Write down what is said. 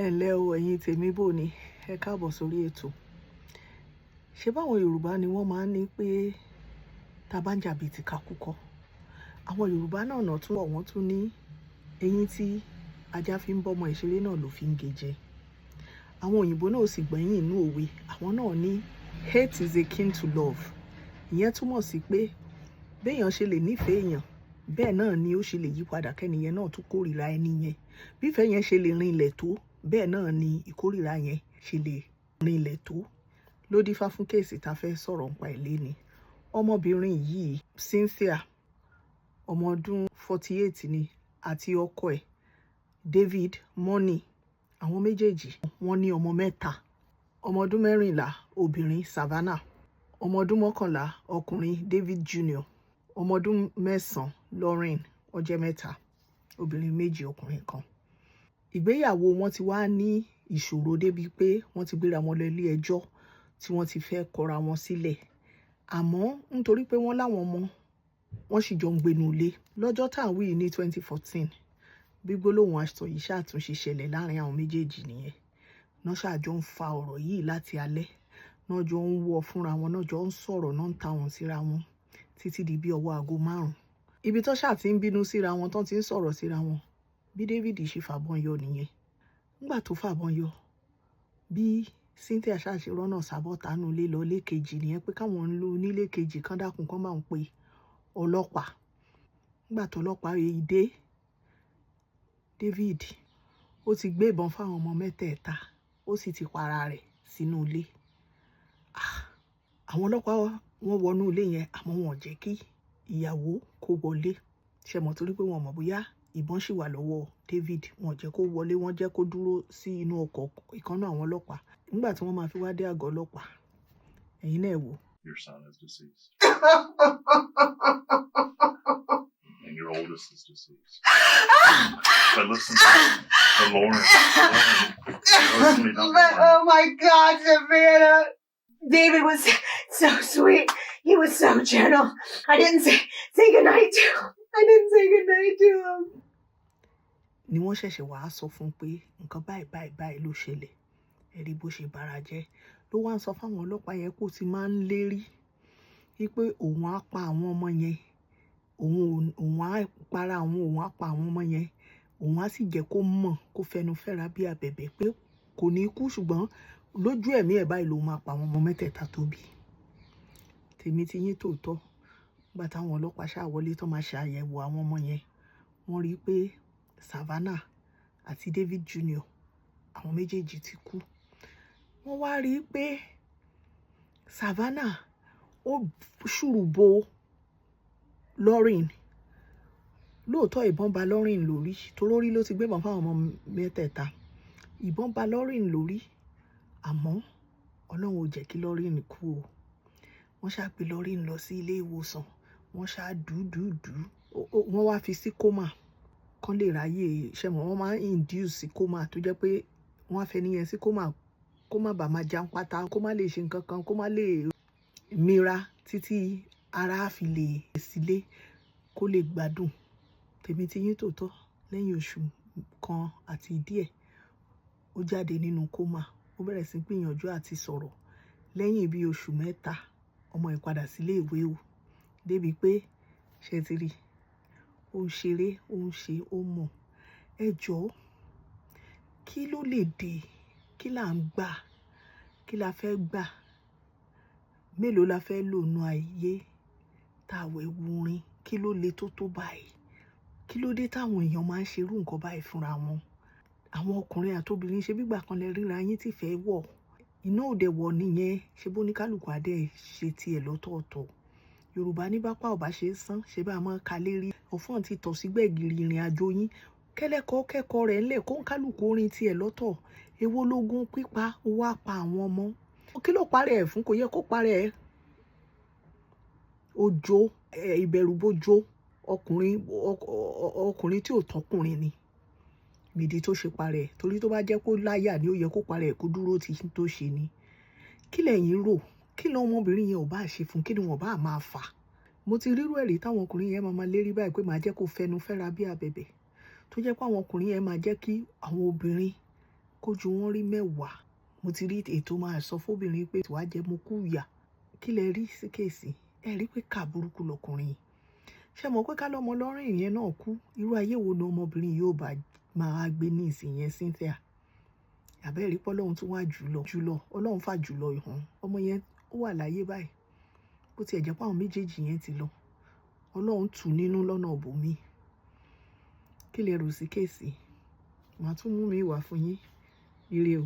Ẹ ǹlẹ́ o, ẹ̀yin tèmi, bò ní? Ẹ káàbọ̀ sórí ètò. Ṣé báwọn Yorùbá ni wọ́n máa ń ní pé tá bá ń jà bíi ti ká kúkọ? Àwọn Yorùbá náà náà tún bọ̀, wọ́n tún ní eyín tí ajá fi ń bọ́mọ ìṣeré náà ló fi ń gé jẹ. Àwọn òyìnbó náà ò sì gbẹ̀yìn inú òwe. Àwọn náà ní hate is akin to love. Ìyẹn túmọ̀ sí pé béèyàn ṣe lè nífẹ̀ẹ́ èèyàn, bẹ́ẹ̀ náà ni ó ṣe lè yípadà kẹ́niyẹn náà tún kórìíra ẹni yẹn. Bí ìfẹ́ yẹn ṣe lè rinlẹ̀ tó, bẹ́ẹ̀ náà ni ìkórìíra yẹn ṣe lè rinlẹ̀ tó. Ló dífá fún case tá fẹ́ sọ̀rọ̀ nípa ẹ̀ léni. Ọmọbìnrin yìí, Cynthia, ọmọ ọdún 48 ni, àti ọkọ ẹ̀ David Money. Àwọn méjèèjì wọ́n ní ọmọ mẹ́ta. Ọmọ ọdún 14 obìnrin Savannah, ọmọ ọdún 11 ọkùnrin David Jr., ọmọ ọdún 9 Lauren. Ó jẹ́ mẹ́ta, obìnrin méjì, ọkùnrin kan. Ìgbéyàwó wọn ti wá ní ìṣòro débi pé wọ́n ti gbéra wọn lọ ilé ẹjọ́ tí wọ́n ti fẹ́ kọra wọn sílẹ̀. Àmọ́ nítorí pé wọ́n láwọn ọmọ, wọ́n sì jọ ń gbénu ilé. Lọ́jọ́ tá à ń wí yìí ní 2014, bí gbólóhùn aṣọ yìí ṣàtúnṣe ṣẹlẹ̀ láàrin àwọn méjèèjì nìyẹn. Náà ṣàjọ ń fa ọ̀rọ̀ yìí láti alẹ́. Náà jọ ń wọ́ fúnra wọn, náà jọ ń sọ̀rọ̀, náà ń ta wọn síra wọn títí di bí ọwọ́ aago 5. Ibi tó ṣáà ti ń bínú síra wọn, tán ti ń sọ̀rọ̀ síra wọn, bí David ṣe fàbọn yọ nìyẹn. Nígbà tó fàbọn yọ, bí Cynthia ṣáà ṣe rọ́nà sábọ́ta nínú ilé lọ ilé kejì nìyẹn, pé káwọn ń lo onílé kejì kán dákun kán máa ń pe ọlọ́pàá. Nígbà tó ọlọ́pàá yìí dé, David ó ti gbé ìbọn fáwọn ọmọ mẹ́tẹ̀ẹ̀ta, ó sì ti para rẹ̀ sínú ilé. Àwọn ọlọ́pàá wọ́n wọnú ilé yẹn, àmọ́ wọn ò jẹ́ kí ìyàwó kó wọlé. Ṣé mọ̀, torí pé wọn mọ̀ bóyá ìbọn ṣì wà lọ́wọ́ David, wọn ò jẹ́ kó wọlé, wọ́n jẹ́ kó dúró sí inú ọkọ̀ ìkànnà àwọn ọlọ́pàá. Nígbà tí wọ́n máa fi wá dé àgọ́ ọlọ́pàá, ẹ̀yin náà wò. Your son is deceased. And your oldest is deceased. But listen to Lauren. Lauren, not But, Lauren. Oh my God, Savannah. David was so sweet. He was so gentle. I didn't say goodnight to him. I didn't say goodnight to him. Ni wọ́n ṣẹ̀ṣẹ̀ wàá sọ fún un pé nǹkan báyìí báyìí báyìí ló ṣẹlẹ̀. Ẹ rí bó ṣe bara jẹ́, ló wá ń sọ fáwọn ọlọ́pàá yẹn kó ti máa ń lérí wípé òun á pa àwọn ọmọ yẹn, òun á para àwọn, òun á pa àwọn ọmọ yẹn, òun á sì jẹ́ kó mọ̀, kó fẹnu fẹ́ra bí abẹ̀bẹ̀ pé kò ní kú, ṣùgbọ́n lójú ẹ̀mí ẹ̀ báyìí lòun máa pa àwọn ọmọ mẹ́tẹ̀ẹ̀ta tó bí. Tèmi ti yín tòótọ́, nígbà táwọn ọlọ́pàá ṣáà wọlé tó máa ṣàyẹ̀wò àwọn ọmọ yẹn, wọ́n rí i pé Savannah àti David Jr., àwọn méjèèjì ti kú. Wọ́n wá rí i pé Savannah ó ṣùrùbọ Lauren. Lóòótọ́, ìbọn ba Lauren lórí, torórí ló ti gbébọn fáwọn ọmọ mẹ́tẹ̀ẹ̀ta. Ìbọn ba Lauren lórí, àmọ́ Ọlọ́run ò jẹ́ kí Lauren kú o. Wọ́n ṣáà gbé Lauren lọ sí ilé ìwòsàn, wọ́n ṣáà dùúdùúdù, wọ́n wá fi sí coma kán lè ráyè ṣẹ́mọ̀. Wọ́n máa ń induce sí coma, tó jẹ́ pé wọ́n á fẹ́ níyẹn sí coma kó má bàa máa jẹun pátá, kó má lè ṣe nǹkan kan, kó má lè mira títí ara á fi lè sílé kó lè gbádùn. Tèmi ti yín tòótọ́, lẹ́yìn oṣù kan àti díẹ̀, ó jáde nínú coma, ó bẹ̀rẹ̀ sí gbìyànjú àti sọ̀rọ̀. Lẹ́yìn bí oṣù 3, ọmọ yìí padà sílé ìwé o, débi pé ṣe ti rí, ó ń ṣeré, ó ń ṣe, ó mọ̀. Ẹ jọ̀ọ́, kí ló lè dé? Kí là ń gbà? Kí la fẹ́ gbà? Mélòó la fẹ́ lò nínú ayé tá wẹ̀ wurin? Kí ló le tó báyìí? Kí ló dé táwọn èèyàn máa ń ṣe irú nǹkan báyìí fúnra wọn? Àwọn ọkùnrin àti obìnrin, ṣe bí ìgbà kan lẹ ríra yín tí ìfẹ́ wọ̀. Iná òde wọ̀ nìyẹn. Ṣé bó ní kálukú adé ṣe tiẹ̀ lọ́tọ̀ọ̀tọ̀? Yorùbá ní bá pa ò bá ṣe é sán, ṣé bá máa ka lérí. Ọ̀fọ̀n ti tọ̀ sí gbẹ̀gìrì ìrìn àjò yín. Kẹ́lẹ́kọ̀ọ́ kẹ́kọ̀ọ́ rẹ̀ ńlẹ̀ kó ń kálukú orin tiẹ̀ lọ́tọ̀. Èwo lógún pípa ó wá pa àwọn ọmọ? Kí ló parẹ́ ẹ̀ fún? Kò yẹ kó parẹ́ ẹ̀. Ojo, ìbẹ̀rùbojo ọkùnrin, ọkùnrin tí ò tọkùnrin ni. Ìdí tó ṣe parẹ́ ẹ̀, torí tó bá jẹ́ kó láyà ni ó yẹ kó parẹ́ ẹ̀, kó dúró tí tó ṣe ni. Kí lẹ̀yin rò? Kí lọ ọmọbìnrin yẹn ò bá ṣe fún? Kí ni wọ́n bá máa fà? Mo ti rírú ẹ̀rí táwọn ọkùnrin yẹn máa máa lérí báyìí pé màá jẹ́ kó fẹnu fẹ́ra bí abẹ̀bẹ̀. Tó jẹ́ pé àwọn ọkùnrin yẹn máa jẹ́ kí àwọn obìnrin Kójú wọn rí mẹ́wàá. Mo ti rí ètò máa sọ fóbìnrin pé wàá jẹ mo kú ìyà. Kí lẹ rí sí case? Ẹ rí pé ká burúkú lọkùnrin yìí. Ṣé mọ̀ pé ká lọ́mọ lọ́rìn yẹn náà kú, irú ayé wo ni ọmọbìnrin yóò bá máa gbé ní ìsìn yẹn, Cynthia? Àbẹ́ rí pé Ọlọ́run tún wá jùlọ jùlọ, Ọlọ́run fà jùlọ ìhàn ọmọ yẹn, ó wà láyé báyìí. Bó tiẹ̀ jẹ́ pé àwọn méjèèjì yẹn ti lọ, Ọlọ́run tù nínú lọ́nà òbòmí. Kí lẹ rò sí case? Màá tún mú mi wá fún yín. Ire o.